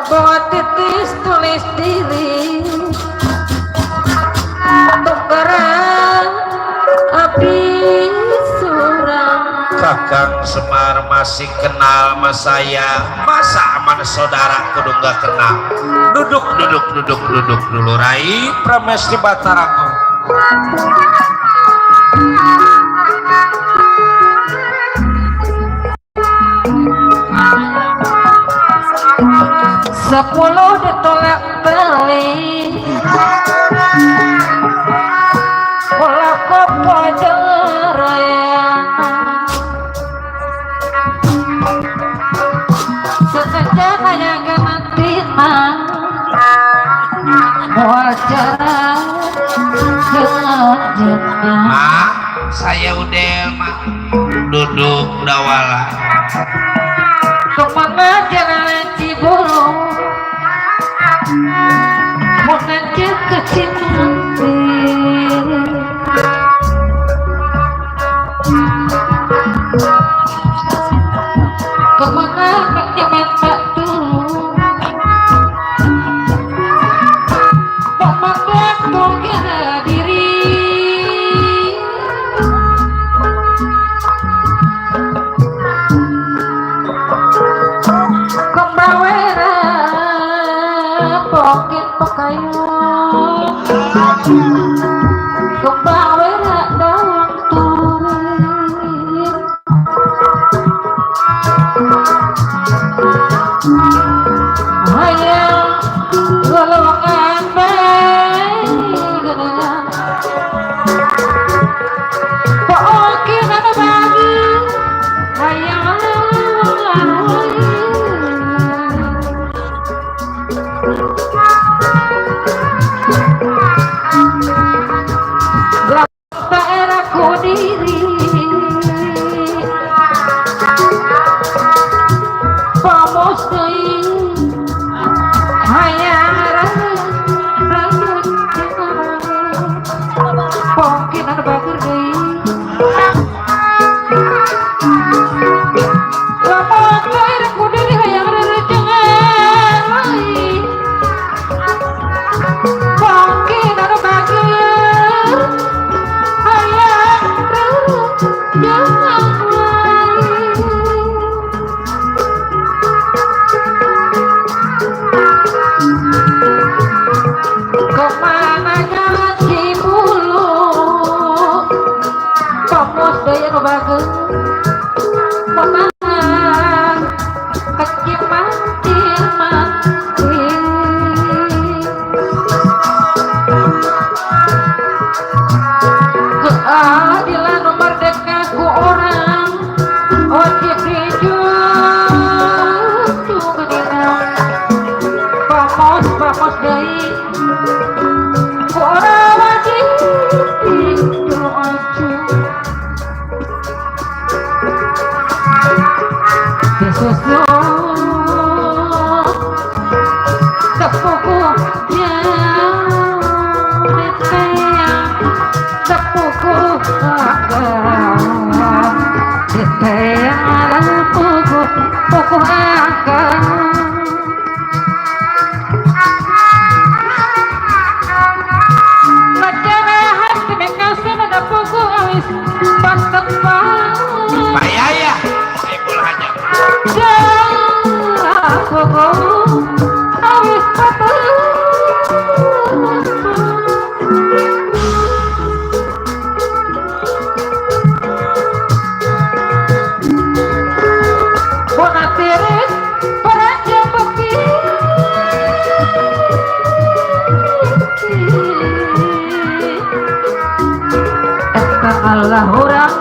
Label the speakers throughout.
Speaker 1: Bawa titis tulis diri tukeran api surang.
Speaker 2: Kakang Semar masih kenal sama saya, masa aman saudara kudu nggak kenal. Duduk dulu Rai Pramesti Bataraku.
Speaker 1: Sepuluh ditolak beli pola kopo derayana sengaja kayak gemetina wawancara sengaja
Speaker 2: Saya udah duduk dawala
Speaker 1: kemana jalan Ciburu mau ngajak ke Cimandi kemana nyaman tak dulu memandang tongga diri kembawera pokin pekayun kembawera dawang turin hayang golongan baik pokin ada bagi hayang daerahku diri pamos deui hayang rambut pokin ada bager deui lamun daerahku diri hayang rerencangan lain pokin ada bager hayang rerencangan kemana jalan Cibulu pamos daya nu bageus pemanang kecil mati keadilan merdeka ku orang ojek dijunjung gedina pamos deui ku orang wajib dijunjung disusul tepukunya diteyang tepuku agak diteyang puku agak macarehan dimekasin ada puku awis patepan
Speaker 2: Bayaya Saiful Hajat
Speaker 1: puku awis patepan bonatiris peraja bekti eta Allah urang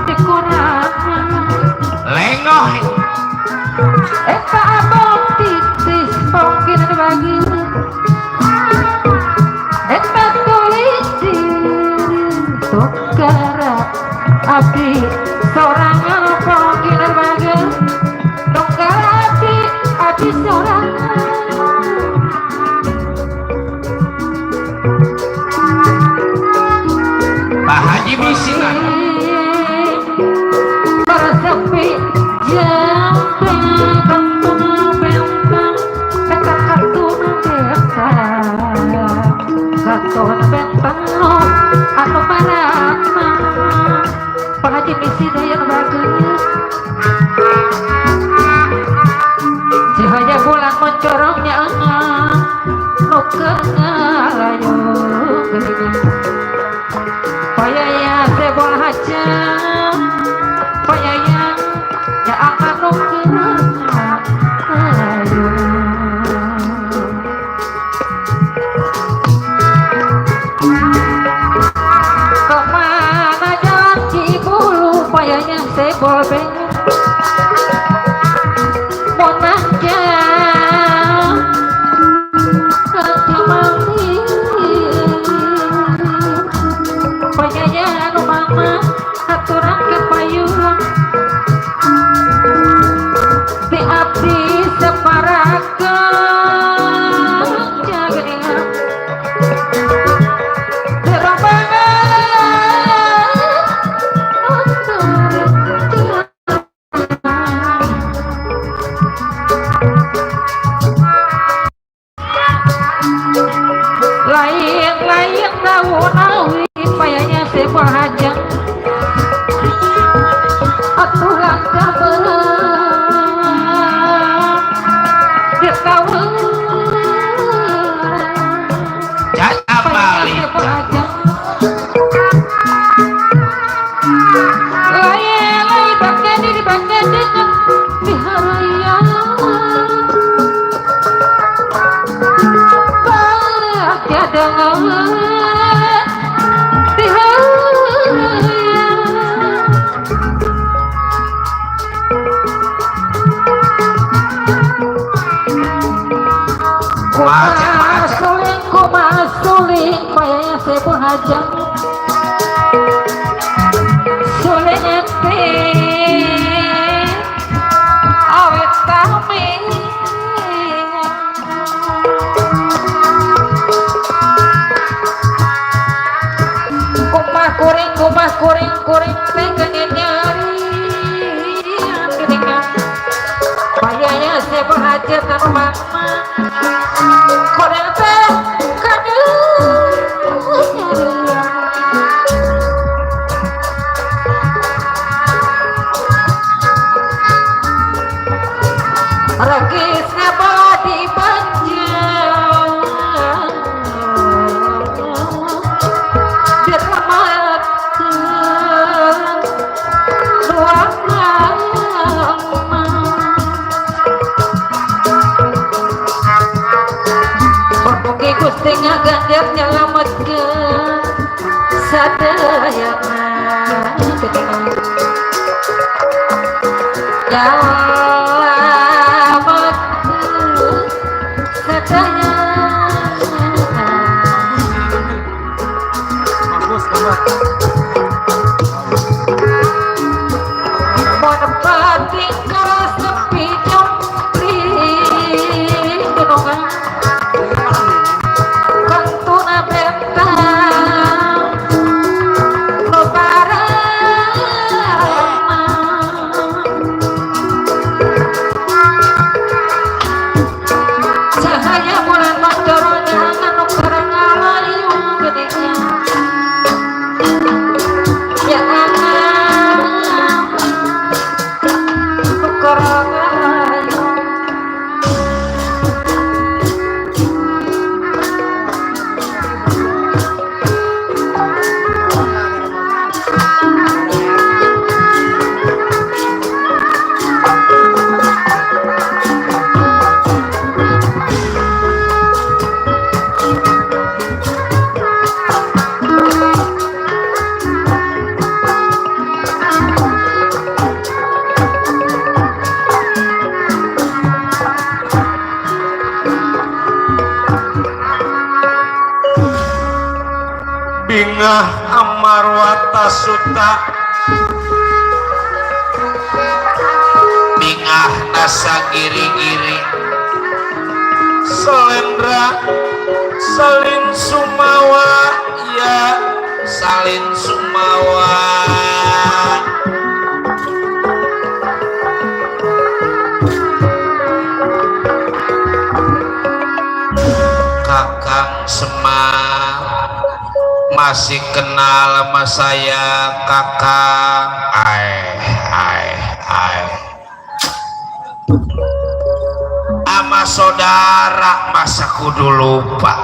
Speaker 1: dikurangan
Speaker 2: lengoh
Speaker 1: eta abang titis mungkin ada bagi eta tulis diri tukara abdi sorangan mungkin ada bagi tukara abdi sorangan
Speaker 2: Pak Haji bisinan
Speaker 1: payahnya sebol bengong monahnya kacamali payahnya anu mama aturan ke payung di abdi separakan jaga lain-lain nawi payahnya sebuah hajang atuh langkah dia tahu
Speaker 2: Jasa balik
Speaker 1: lain-lain bagian di bagian dengan diharaya tiada kumaha suling payahnya sebuah hajang sulingnya teh awet tameng kumah kuring teh kena nyari payahnya sebuah hajat anu mama kodeng teh kadu regis ngabadi panjang dia selamat ruangan Mugi Gusti ngaganjar nyelametkeun sadayana nyelametkeun sadayana monepati kalau sepi nyopli gunungan kantuna bentang lo parama cahaya bulan mandoronya anu kereng alayu gedenya ya anu kereng alayu
Speaker 2: bingah amarwata suta bingah nasa giri-giri selendra salin sumawa ya salin sumawa Kakang Semar masih kenal sama saya kakak sama saudara masa kudu lupa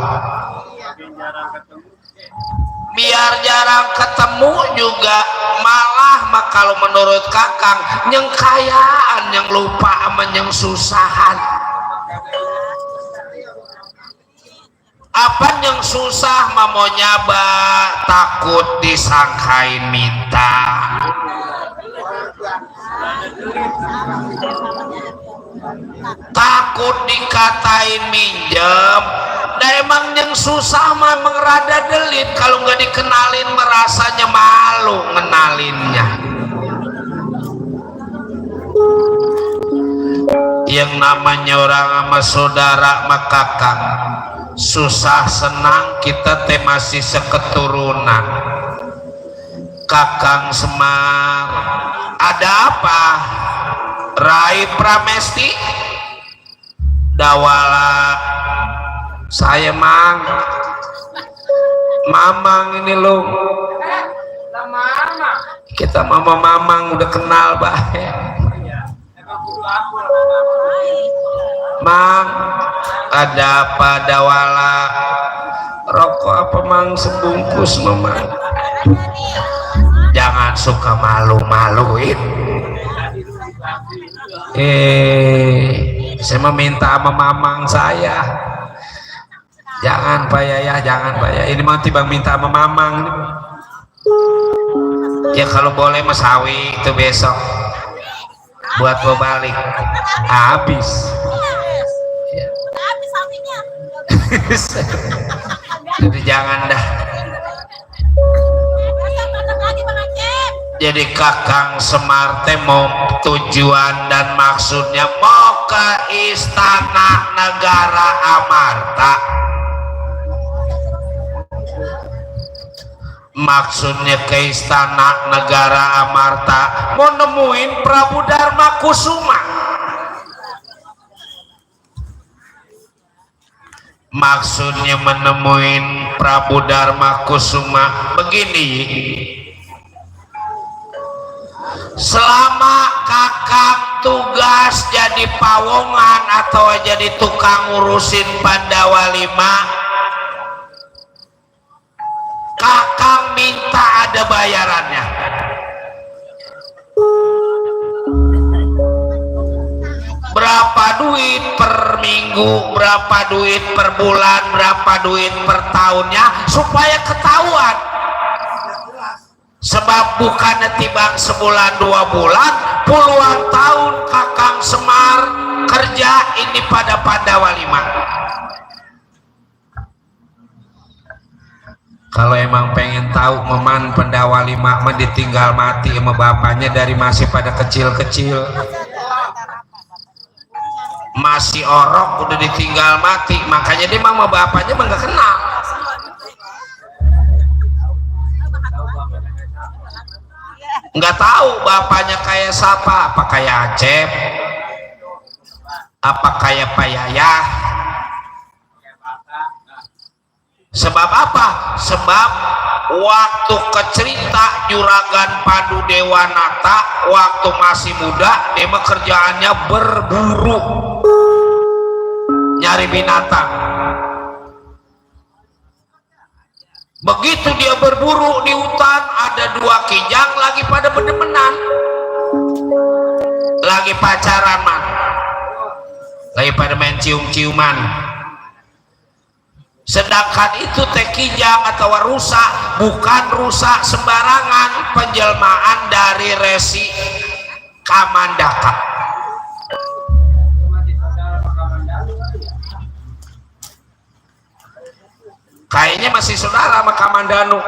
Speaker 2: biar jarang ketemu juga malah mah kalau menurut kakang yang kayaan yang lupa sama yang susahan apa yang susah mah mau nyaba takut disangkain minta takut dikatain minjem. Nah emang yang susah mah mengerada delit, kalau nggak dikenalin merasanya malu ngenalinnya. Yang namanya orang sama saudara mah kakak, susah senang kita teh masih seketurunan. Kakang Semar, ada apa? Rai Pramesti, Dawala, saya Mang, Mamang ini lo, kita Mama Mamang udah kenal baik. Mang, ada apa Dawala? Rokok apa Mang sebungkus Mama? Jangan suka malu-maluin. Saya meminta sama mamang saya. Jangan Pak Yaya, jangan Pak Yaya. Ini nanti Bang minta sama mamang. Ya kalau boleh Mas Hawi itu besok buat gue balik. Habis. Ya. Jadi jangan dah. Jadi Kakang Semar teh mau tujuan dan maksudnya mau ke Istana Negara Amarta. Maksudnya ke Istana Negara Amarta mau nemuin Prabu Darma Kusuma. Maksudnya menemuin Prabu Darma Kusuma begini. Selama kakak tugas jadi pawongan atau jadi tukang ngurusin Pandawa 5, kakak minta ada bayarannya. Berapa duit per minggu, berapa duit per bulan, berapa duit per tahunnya, supaya ketahuan. Sebab bukannya tibang sebulan 2 bulan, puluhan tahun Kakang Semar kerja ini pada Pandawa 5. Kalau emang pengen tahu meman Pandawa 5 mah ditinggal mati sama bapaknya dari masih pada kecil-kecil. Masih orok udah ditinggal mati, makanya dia mah bapaknya mah nggak kenal. Nggak tahu bapaknya kayak siapa, apa kayak Acep, apa kayak Pak Yayah. Sebab apa? Sebab waktu kecerita Juragan Pandu Dewanata waktu masih muda, dia mah kerjaannya berburu, nyari binatang. Begitu dia berburu di hutan, ada 2 kijang lagi pada bedemenan, lagi pacaran man, lagi pada main cium-ciuman. Sedangkan itu teh kijang atau rusa, bukan rusa sembarangan, penjelmaan dari Resi Kamandaka. Kayaknya masih saudara sama Kamandanu,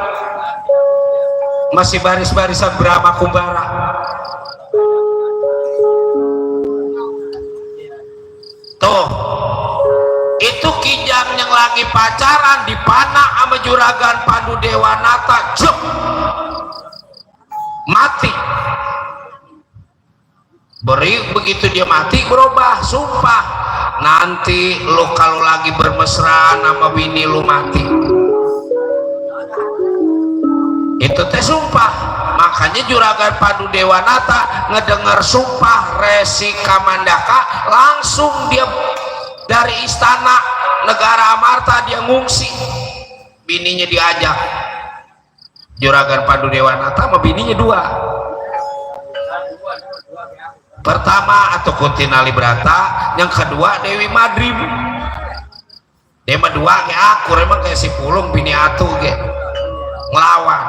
Speaker 2: masih baris-barisan Brahma Kumbara. Tuh, itu kijang yang lagi pacaran dipanah sama Juragan Pandu Dewanata, jep, mati. Begitu dia mati berubah sumpah, nanti lu kalau lagi bermesraan sama bini lu mati. Itu teh sumpah. Makanya Juragan Pandu Dewanata ngedengar sumpah Resi Kamandaka, langsung dia dari Istana Negara Amarta dia ngungsi. Bininya diajak. Juragan Pandu Dewanata sama bininya 2. Pertama atau Kuntinali Brata, yang kedua Dewi Madrim. Dia mah 2 ge akur, emang kayak si Pulung bini atuh ge ngelawan.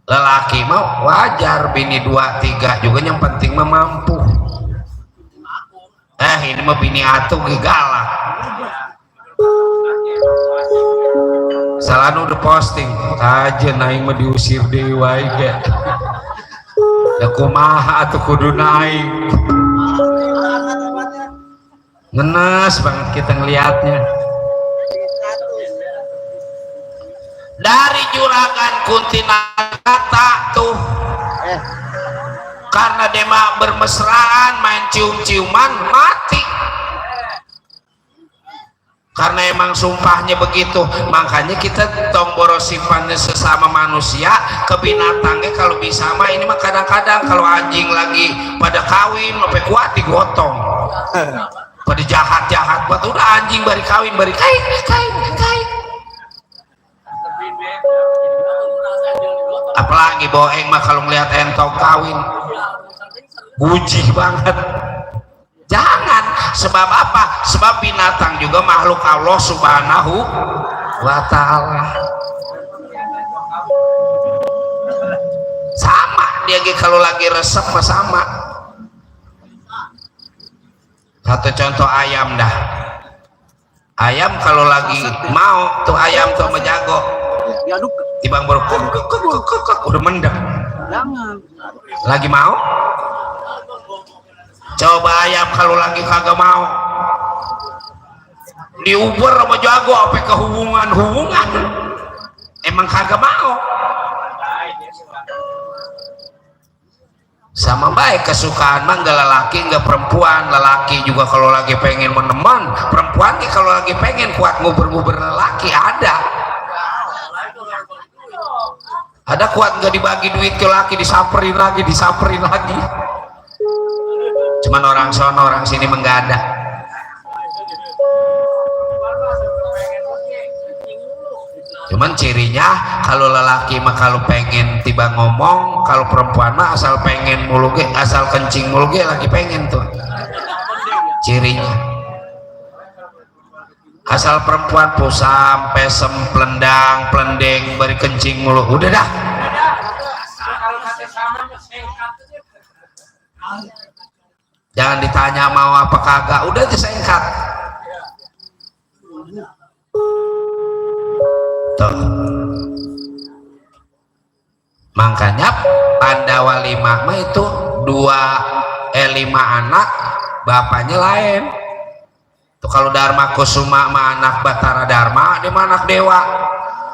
Speaker 2: Lelaki mau wajar bini 2-3 juga, yang penting mah mampu. Ini mah bini atuh galak. Salah nu udah posting aja naik mah diusir dewa ya. Ya kumaha atuh kudu naik. Ngenes banget kita ngelihatnya. Dari juragan Kuntinata tuh, karena dema bermesraan main cium-ciuman mati. Karena emang sumpahnya begitu, makanya kita tomboro sifatnya sesama manusia ke binatangnya kalau bisa mah. Ini mah kadang-kadang kalau anjing lagi pada kawin sampai kuat digotong, pada jahat-jahat buat udah anjing bari kawin bari kain. Apalagi boeng mah kalau melihat entong kawin bujih banget. Jangan, sebab apa? Sebab binatang juga makhluk Allah subhanahu wa ta'ala. Sama dia kalau lagi resep mah sama. Satu contoh ayam dah. Ayam kalau lagi mau tuh ayam tuh menjago, tibang baru udah mendem. Lagi mau? Coba ayam kalau lagi kagak mau diuber sama jago apa ke hubungan emang kagak mau. Sama baik kesukaan mah nggak lelaki nggak perempuan. Lelaki juga kalau lagi pengen meneman, perempuan nih kalau lagi pengen kuat nguber-nguber lelaki ada kuat nggak dibagi duit ke laki, disamperin lagi. Cuman orang sono orang sini menggada. Cuman cirinya kalau lelaki mah kalau pengen tiba ngomong, kalau perempuan mah asal pengen mulu ge, asal kencing mulu ge lagi pengen tuh. Cirinya. Asal perempuan tuh sampai plendang bari kencing mulu udah dah. Jangan ditanya mau apa kagak, udah aja singkat. Tuh. Makanya Pandawa 5 mah itu 5 anak, bapaknya lain. Tuh kalau Dharma Kusuma mah anak Batara Dharma, dia mah anak dewa.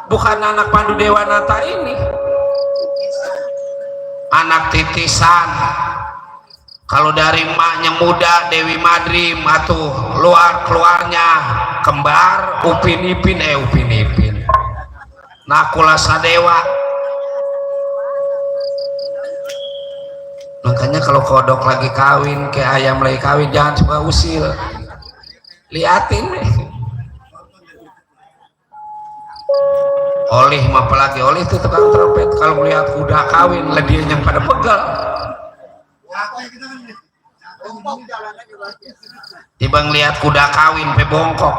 Speaker 2: Bukan anak Pandu Dewa Nata ini. Anak titisan. Kalau dari maknya muda Dewi Madrim atuh keluarnya kembar Upin Ipin Nakula Sadewa. Makanya kalau kodok lagi kawin kayak ayam lagi kawin jangan suka usil, liatin Olih mah apalagi Olih itu tukang trompet kalau melihat kuda kawin dia yang pada pegal. Tiba ngeliat kuda kawin pe bongkok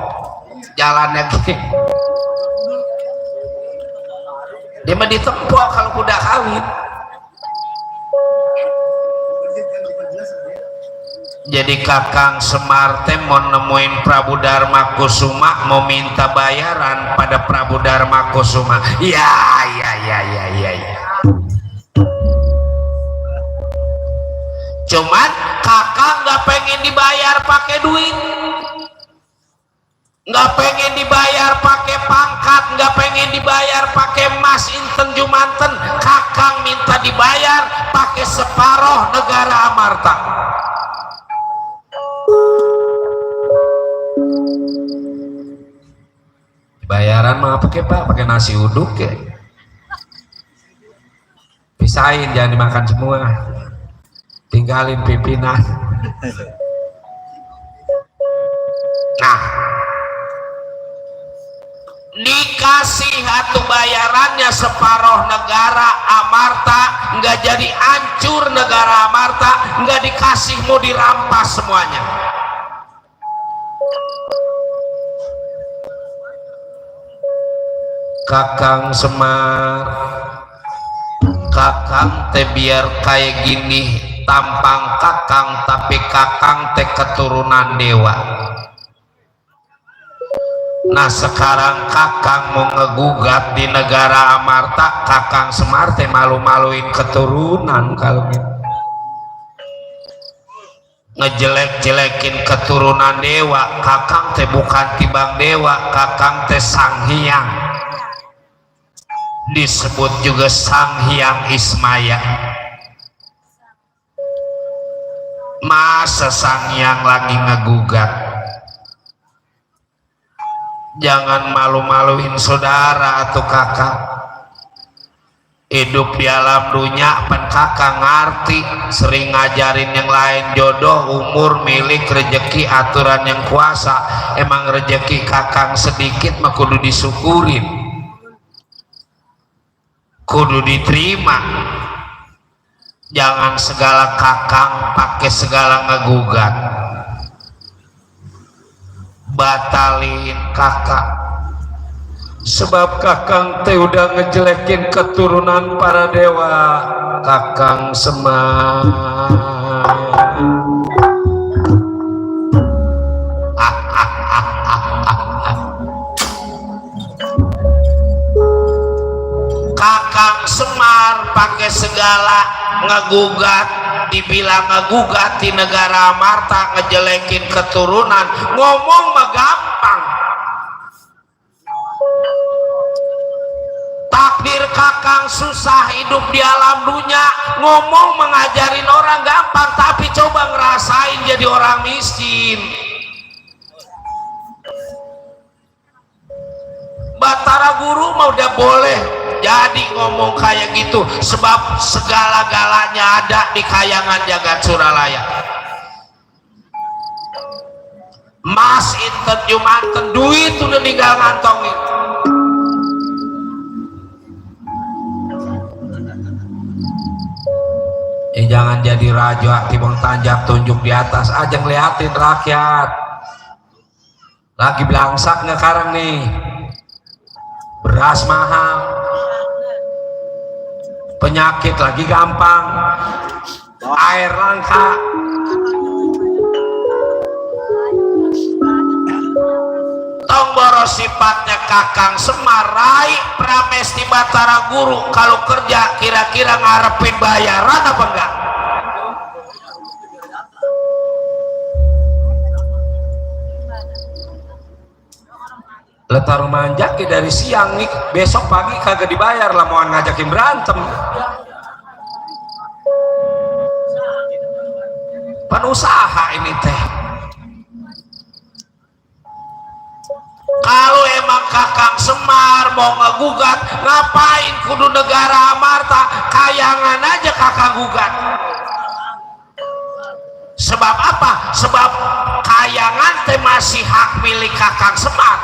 Speaker 2: jalannya gini, dia mah ditempok kalau kuda kawin. Jadi Kakang Semar teh mau nemuin Prabu Dharma Kusuma, mau minta bayaran pada Prabu Dharma Kusuma. Ya. Cuman kakak nggak pengen dibayar pakai duit, nggak pengen dibayar pakai pangkat, nggak pengen dibayar pakai emas inten jumanten. Kakang minta dibayar pakai separoh negara Amarta. Bayaran mah pakai pakai nasi uduk ya, pisahin jangan dimakan semua, tinggalin pimpinan. Nah, dikasih atuh bayarannya separoh negara Amarta, nggak jadi hancur negara Amarta, nggak dikasih mau dirampas semuanya. Kakang Semar, kakang teh biar kayak gini tampang kakang, tapi kakang teh keturunan dewa. Nah sekarang kakang mau ngegugat di negara Amarta, kakang Semar teh malu-maluin keturunan kalau gitu, ngejelek-jelekin keturunan dewa. Kakang teh bukan tibang dewa, kakang teh Sang Hyang, disebut juga Sang Hyang Ismaya. Masa Sang Hyang lagi ngegugat? Jangan malu-maluin saudara atau kakak. Hidup di alam dunia pen kakak ngerti, sering ngajarin yang lain jodoh, umur, milik, rejeki, aturan yang kuasa. Emang rejeki kakang sedikit mah kudu disyukurin, kudu diterima. Jangan segala kakang pakai segala ngegugat. Batalin kakak, sebab kakang teh udah ngejelekin keturunan para dewa. Kakang Semar, kakang Semar pakai segala ngegugat, dibilang ngegugat di negara Amarta, ngejelekin keturunan. Ngomong mah gampang, takdir kakang susah hidup di alam dunia. Ngomong mengajarin orang gampang, tapi coba ngerasain jadi orang miskin. Batara Guru mah udah boleh jadi ngomong kayak gitu, sebab segala-galanya ada di kayangan jagat Suralaya. Mas inten jumanten duit udah tinggal ngantongin. Jangan jadi raja timbang tanjak tunjuk di atas aja, ngeliatin rakyat lagi belangsak ngekarang nih, beras mahal, penyakit lagi gampang, air langka. Tong boros sifatnya kakang Semar, raih Pramesti Batara Guru. Kalau kerja kira-kira ngarepin bayaran apa enggak? Letar manjak dari siang nih, besok pagi kagak dibayar lah, mau ngajakin berantem. Penusaha ini teh. Kalau emang kakang Semar mau ngegugat, ngapain kudu negara Amarta? Kayangan aja kakang gugat. Sebab apa? Sebab kayangan teh masih hak milik kakang Semar.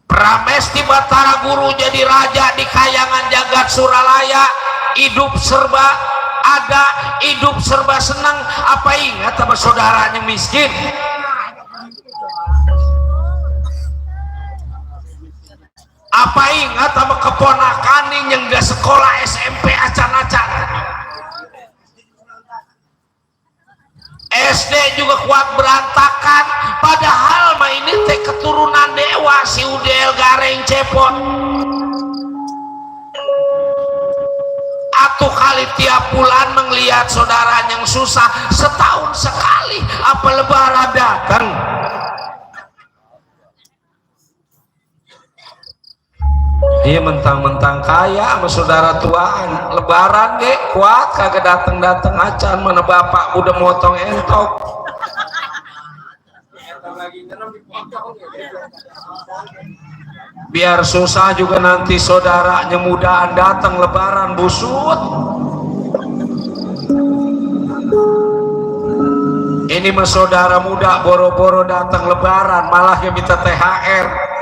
Speaker 2: Pramesti Batara Guru jadi raja di kayangan jagat Suralaya, hidup serba ada, hidup serba senang. Apa ingat sama saudaranya miskin? Apa ingat sama keponakan yang gak sekolah SMP acan-acan? SD juga kuat berantakan, padahal mah ini teh keturunan dewa, si Udel Gareng Cepot. Atuh kali tiap bulan melihat saudara yang susah, setahun sekali apa lebaran datang. Dia mentang-mentang kaya sama saudara tuaan, lebaran ge kuat kagak dateng-dateng acan, mana bapak udah motong entok. Biar susah juga nanti saudaranya mudaan datang lebaran busut. Ini mah saudara muda boro-boro datang lebaran malah yang minta THR.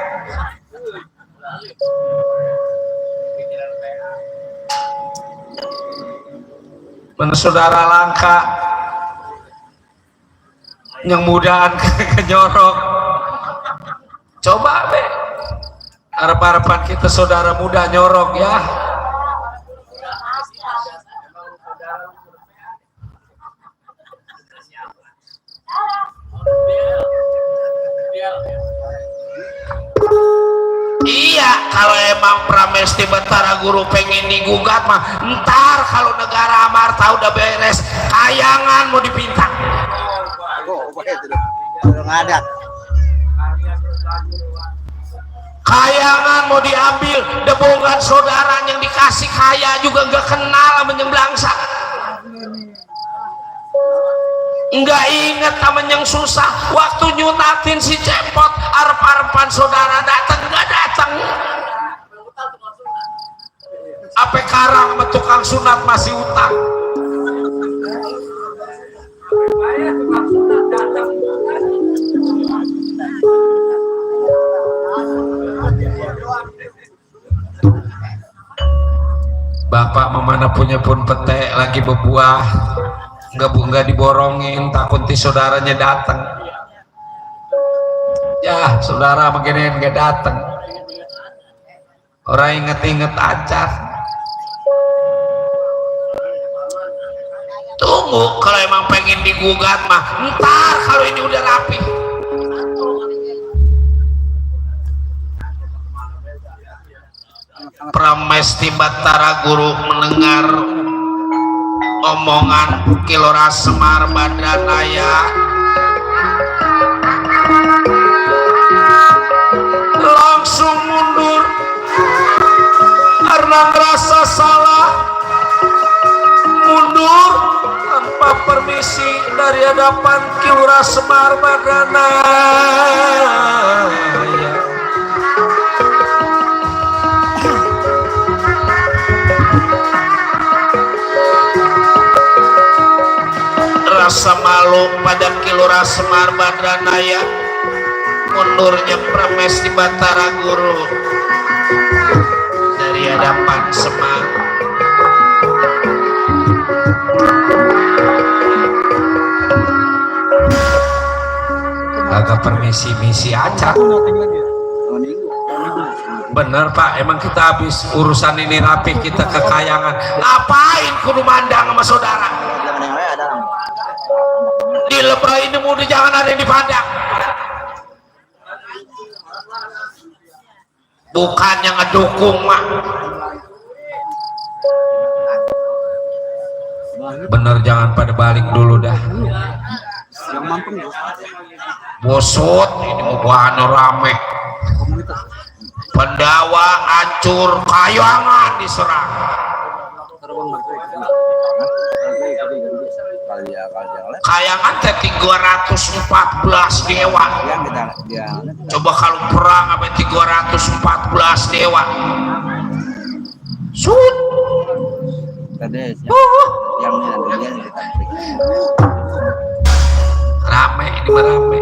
Speaker 2: Mana saudara langka yang mudaan kenyorok. Coba be Harap-harapan kita saudara muda nyorok ya. Iya, kalau emang Pramesti Batara Guru pengen digugat mah ntar kalau negara Amarta udah beres kayangan mau dipinta. Kayangan mau diambil, debongan saudara yang dikasih kaya juga nggak kenal sama yang belangsa. Nggak inget sama yang susah. Waktu nyunatin si cepot, arep-arepan saudara datang nggak datang. Apa karang sama tukang sunat masih utang. Bapak memana punya pun petek lagi berbuah. Nggak diborongin, takut ti saudaranya datang. Ya saudara begini nggak datang, orang inget-inget aja. Tunggu, kalau emang pengen digugat mah ntar kalau ini udah rapi. Pramesti Batara Guru mendengar omongan Kilora Semar Badranaya, langsung mundur karena merasa salah, mundur tanpa permisi dari hadapan Kilora Semar Badranaya. Rasa malu pada Kilora Semar Badranaya, mundurnya Pramesti Batara Guru dari hadapan Semar. Agak permisi-misi aja. Bener Pak, emang kita habis urusan ini rapi, kita ke kayangan. Ngapain kudu mandang sama saudara? Di lebay ini mudah jangan ada yang dipandang. Bukannya ngedukung mak. Bener jangan pada balik dulu dah. Bosot ini mau bahan rame. Pendawa hancur, kayangan diserang. Kayangan teh 314 dewa. Coba kalau perang apa 314 dewa. Sud. Rame ini merame.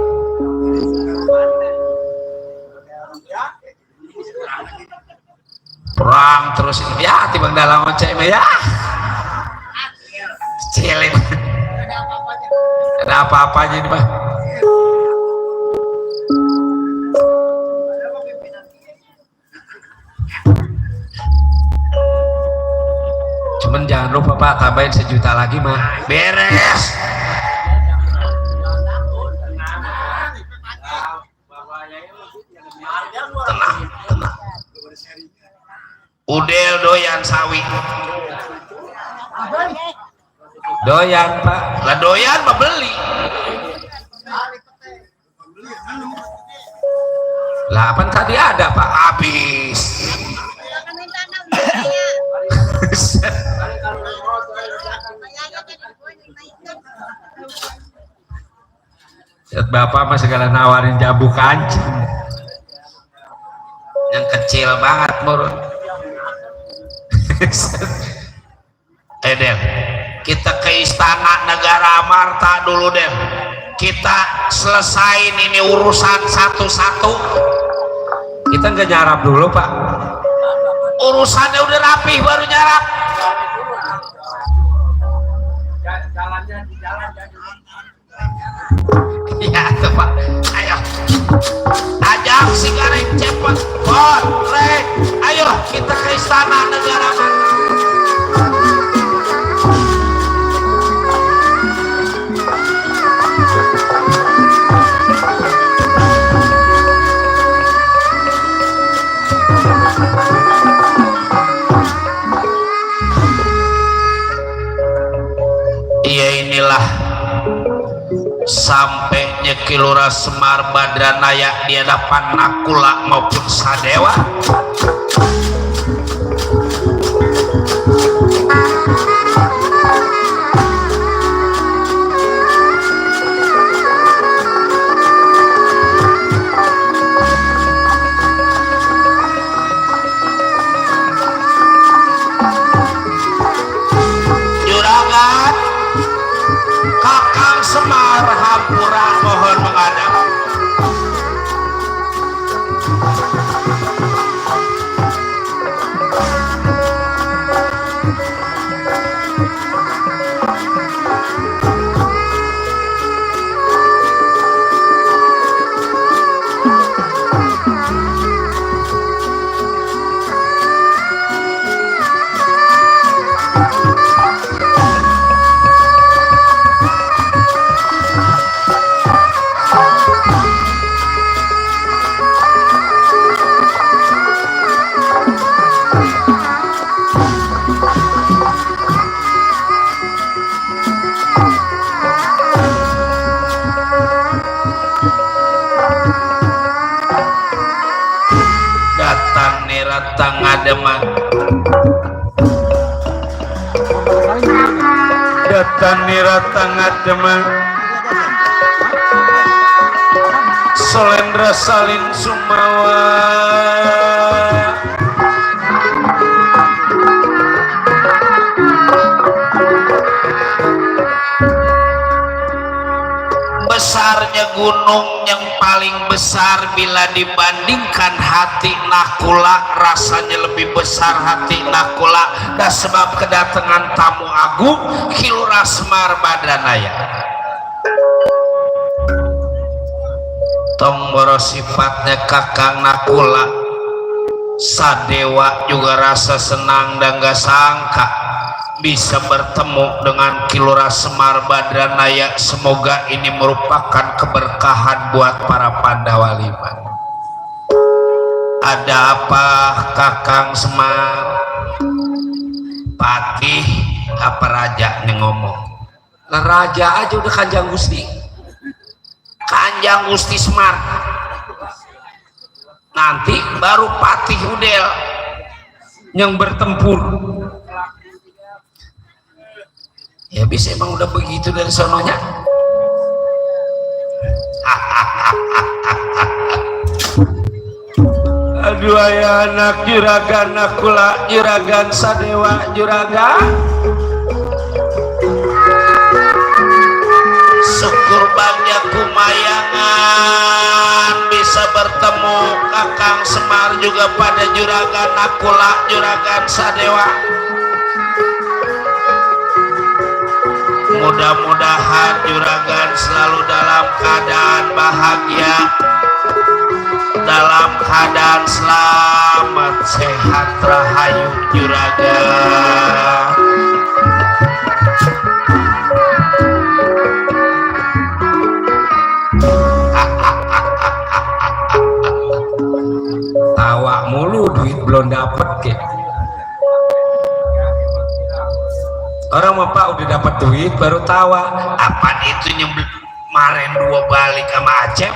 Speaker 2: Perang terus ini ya timbang dalam cewek ya. Cilik. Ada apa-apanya ini Pak? Cuman jangan lupa Pak, tambahin 1 juta lagi mah beres. Tenang. Udel doyan sawi. Doyan Pak, lah doyan mah beli. Lah apa tadi ada Pak, habis. Lihat Bapak mah segala nawarin jambu kancing. Yang kecil banget murun. Del, kita ke istana negara Amarta dulu Del. Kita selesain ini urusan satu-satu. Kita nggak nyarap dulu Pak. Urusannya udah rapih baru nyarap. Jalannya di jalan. Iya tuh Pak. Ayo. Aja budak si gareng cepet rek ayo kita ke istana negara Marta. Iya inilah sampainya Kilura Semar Badranaya di hadapan Nakula maupun Sadewa. Juragan Kakang Semar hampura mohon menghadap. Datang niratang ademan Solendra Salin Sumawa besarnya gunung yang paling besar bila dibandingkan hati Nakula, rasanya lebih besar hati Nakula dan sebab kedatangan tamu agung Kilura Semar Badranaya. Tonggoro sifatnya Kakang Nakula, Sadewa juga rasa senang dan gak sangka bisa bertemu dengan Kilura Semar Badranaya. Semoga ini merupakan keberkahan buat para Pandawa Lima. Ada apa Kakang Semar? Patih apa raja nih ngomong? Nah, raja aja udah Kanjeng Gusti. Kanjeng Gusti Semar. Nanti baru Patih Udel yang bertempur. Ya bisa emang udah begitu dari sononya. Aduh ayah anak juragan Nakula, juragan Sadewa, juragan syukur bangnya kumayangan bisa bertemu Kakang Semar juga pada juragan Nakula, juragan Sadewa. Mudah-mudahan juragan selalu dalam keadaan bahagia, dalam keadaan selamat, sehat, rahayu juragan. Tawa mulu duit belum dapet ke. Orang mah Pak udah dapat duit baru tawa. Apaan itu nyembel kemarin 2 balik sama Acep?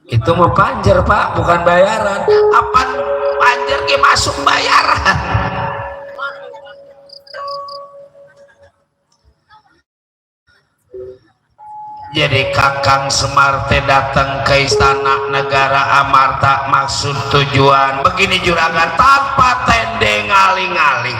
Speaker 2: Itu mah panjer Pak, bukan bayaran. Apaan panjer ke masuk bayaran? Jadi Kakang Semar teh datang ke istana negara Amarta, maksud tujuan begini juragan, tanpa tende ngali-ngali.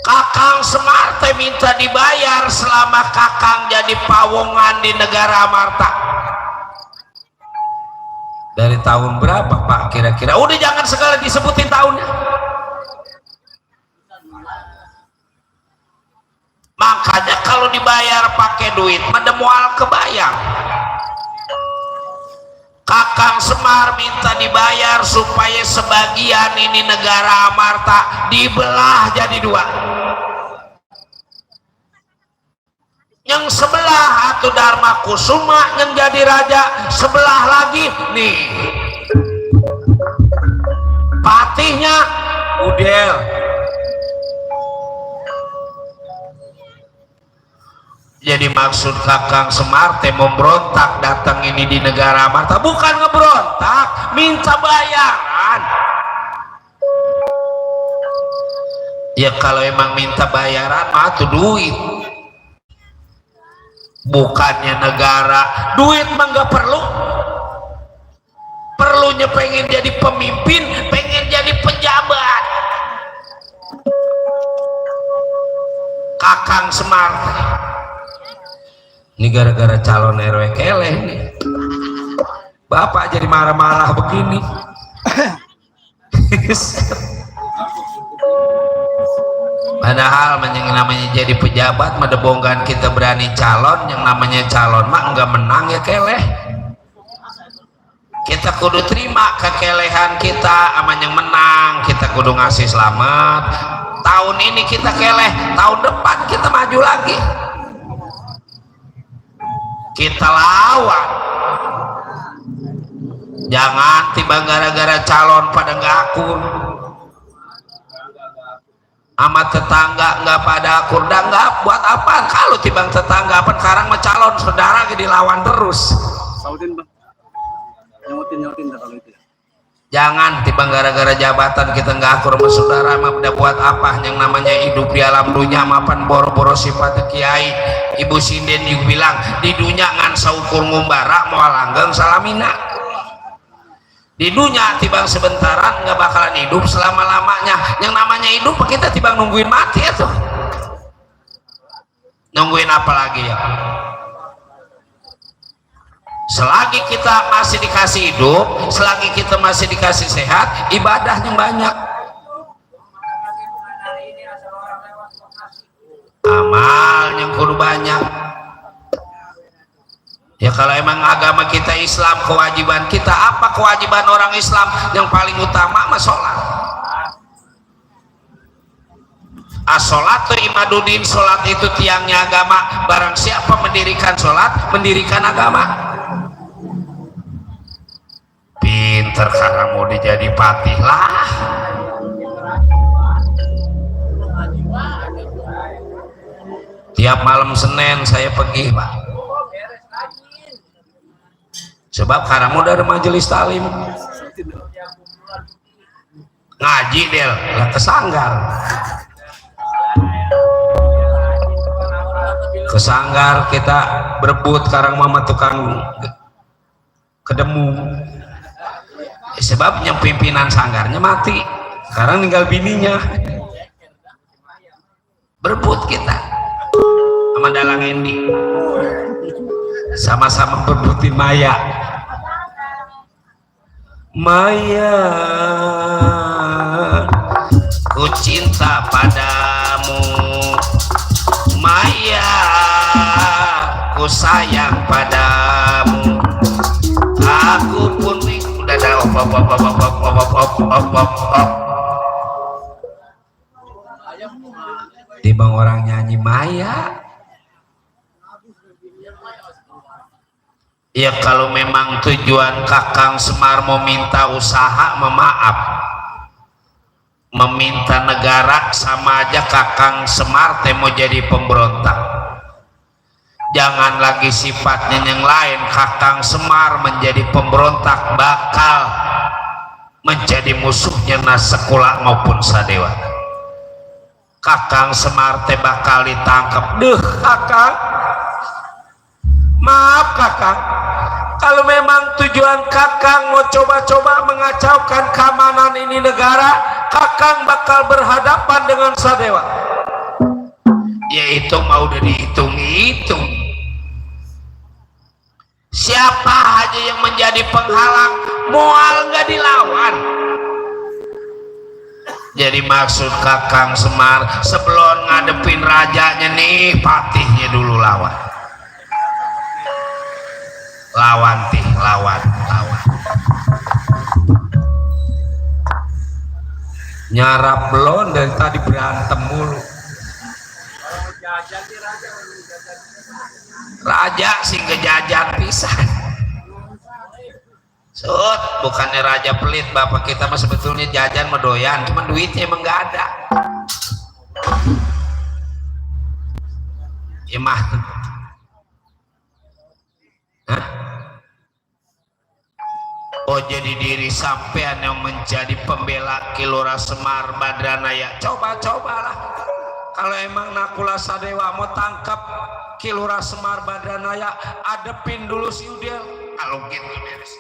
Speaker 2: Kakang Semar teh minta dibayar selama Kakang jadi pawongan di negara Amarta. Dari tahun berapa Pak kira-kira? Udah jangan segala disebutin tahunnya. makanya kalau dibayar pakai duit mah moal kebayang. Kakang Semar minta dibayar supaya sebagian ini negara Amarta dibelah jadi dua. Yang sebelah atuh Dharma Kusuma yang jadi raja, sebelah lagi nih patihnya Udel. Jadi maksud Kakang Semar teh memberontak datang ini di negara Amarta, bukan ngeberontak, minta bayaran. Ya kalau emang minta bayaran mah tuh duit, bukannya negara. Duit mah nggak perlu, perlunya pengen jadi pemimpin, pengen jadi pejabat. Kakang Semar ini gara-gara calon RW keleh nih. Bapak jadi marah-marah begini. Padahal yang namanya jadi pejabat madebonggan kita berani calon, yang namanya calon mah enggak menang ya keleh. Kita kudu terima kekelehan kita sama yang menang, kita kudu ngasih selamat. Tahun ini kita keleh, tahun depan kita maju lagi. Kita lawan, jangan tiba gara-gara calon pada nggak akur sama tetangga nggak pada akur, dan nggak buat apa kalau tiba tetangga apa sekarang mah calon saudara dilawan terus.
Speaker 3: Sautin bang, nyautin kalau itu.
Speaker 2: Jangan tiba gara-gara jabatan kita nggak akur sama saudara mah udah buat apa. Yang namanya hidup di alam dunia mapan boro-boro sifatnya kiai. Ibu Sinden juga bilang di dunia ngan saukur ngumbara mau langgeng salamina. Di dunia tibang sebentaran nggak bakalan hidup selama-lamanya. Yang namanya hidup kita tibang nungguin mati ya tuh. Nungguin apa lagi ya? Selagi kita masih dikasih hidup, selagi kita masih dikasih sehat, ibadahnya banyak, amal yang kudu banyak. Ya kalau emang agama kita Islam, kewajiban kita apa? Kewajiban orang Islam yang paling utama mah sholat. As-sholatu imaduddin, sholat itu tiangnya agama. Barang siapa mendirikan sholat, mendirikan agama. Pinter karena mau dijadi patih lah. Tiap malam Senin saya pergi Pak, sebab karena mau dari majelis talim ngaji Del lah kesanggar kita berebut karang mama tukang kedemu. Sebab yang pimpinan sanggarnya mati, sekarang tinggal bininya. Berebut kita sama Dalang Endi, sama-sama berebutin Maya. Maya, ku cinta padamu. Maya, ku sayang padamu. Aku pun udah ada Tibang orang nyanyi Maya. Ya kalau memang tujuan Kakang Semar meminta usaha, memaaf, meminta negara, sama aja Kakang Semar teh mau jadi pemberontak. Jangan lagi sifatnya yang lain. Kakang Semar menjadi pemberontak bakal menjadi musuhnya Nasekula maupun Sadewa. Kakang Semar teh bakal ditangkap. Duh Kakang, maaf Kakang, kalau memang tujuan Kakang mau coba-coba mengacaukan keamanan ini negara, Kakang bakal berhadapan dengan Sadewa. Yaitu mau udah dihitung-hitung. Siapa aja yang menjadi penghalang, moal nggak dilawan. Jadi maksud Kakang Semar sebelum ngadepin rajanya nih patihnya dulu lawan nyarap belum dari tadi berantem mulu. Raja sing kejajan pisan. Sud, bukannya raja pelit, bapak kita mah sebetulnya jajan medoyan, cuma duitnya emang gak ada. Ya mah. Hah? Oh jadi diri sampean yang menjadi pembela Kilora Semar Badranaya. Cobalah. Kalau emang Nakula Sadewa mau tangkap Kilora Semar Badranaya, adepin dulu si Udel. Kalau gitu beres.